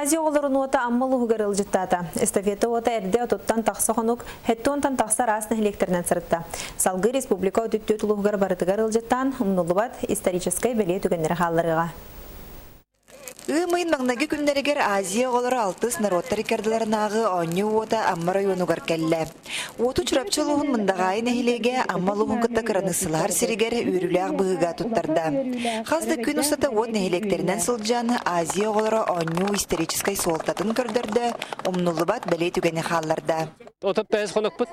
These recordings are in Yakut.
Азия оҕолорун уота Амма улууһугар ыалдьыттаата. Эстафета уота эрдэ отуттан тахса хонук, 70-тан тахса араас нэһилиэктэринэн сырытта. Салгыы республика 34 улууһугар барытыгар ыалдьыттаан, умнуллубат историческай бэлиэ түгэннэри хаалларыаҕа. Ыам ыйын маҥнайгы күннэригэр Азия оҕолоро алтыс норуоттар иккардыларынааҕы оонньуу уота Амма оройуонугар кэллэ. Уоту Чурапчы улууһун Мындаҕаайы нэһилиэгэ Амма улууһун кытта кыраныыссалаһар сиригэр үөрүүлээх быһыыга туттарда. Хас да күн устата уот нэһилиэктэринэн сылдьан, Азия оҕолоро оонньуу историческай суолтатын көрдөрдө, умнуллубат бэлиэ түгэни хаалларда. 35 хонукпут.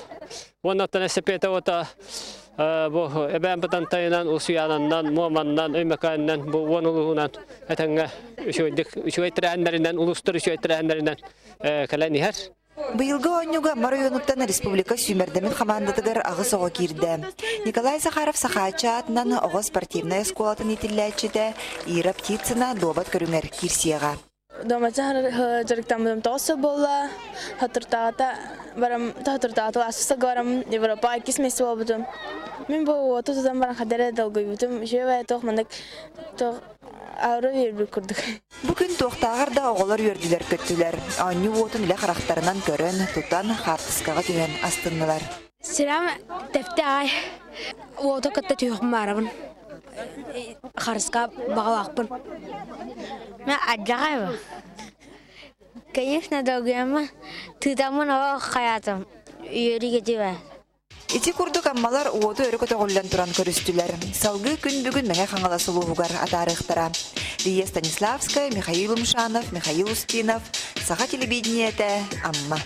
Уонна оттон эстафета уота бу эбээн Бытантайынан, Усуйаананнан, Муоманнан, Өймөкөөннөн бу уон улууһунан этэҥҥэ үчүгэйдик үчүгэй тэрээһиннэринэн, улуустар үчүгэй тэрээһиннэринэн кэлэн иһэр. Быйылгы оонньууга Амма оройуонуттан республика сүүмэрдэммит хамаандатыгар аҕыс оҕо киирдэ. Николай Захаров Сахааччы аатынан оҕо спортивнай оскуолатын иитиллээччитэ Ира Птицына дуобат көрүҥэр киирсиэҕэ. Домача дьарыктаммытым тоҕус сыл буолла. Хатыртаҕата барам хатыртаҕата ааспыт барам Европа иккис миэстэ буолбутум. Мин бу уоту тутан баран хадара долгуйбутум. Үчүгэй туох маннык туох ауру биэрбит курдук. Бу күн туохтааҕар да оҕолор үөрдүлэр-көттүлэр. Оонньуу уотун илэ харахтарынан көрөн, тутан, хаартыскаҕа түһэн астыннылар. Сирам тэптэ аҕай уоту кытта түһүөхпүн баарабын. Харыска баҕалаахпын. Мен адьаҕайбын. Конечно, долгуйаммын. Тыытаммын олох хайаатым. Үөрүү кетибэ. Ити курдук аммалар уоту өрө көтөҕүллэн туран көрүстүлэр. Салгыы күн бүгүн Мэҥэ Хаҥалас улууһугар атаарыахтара. Лия Станиславская, Михаил Умшанов, Михаил Устинов, Саха телевидениетэ, Амма.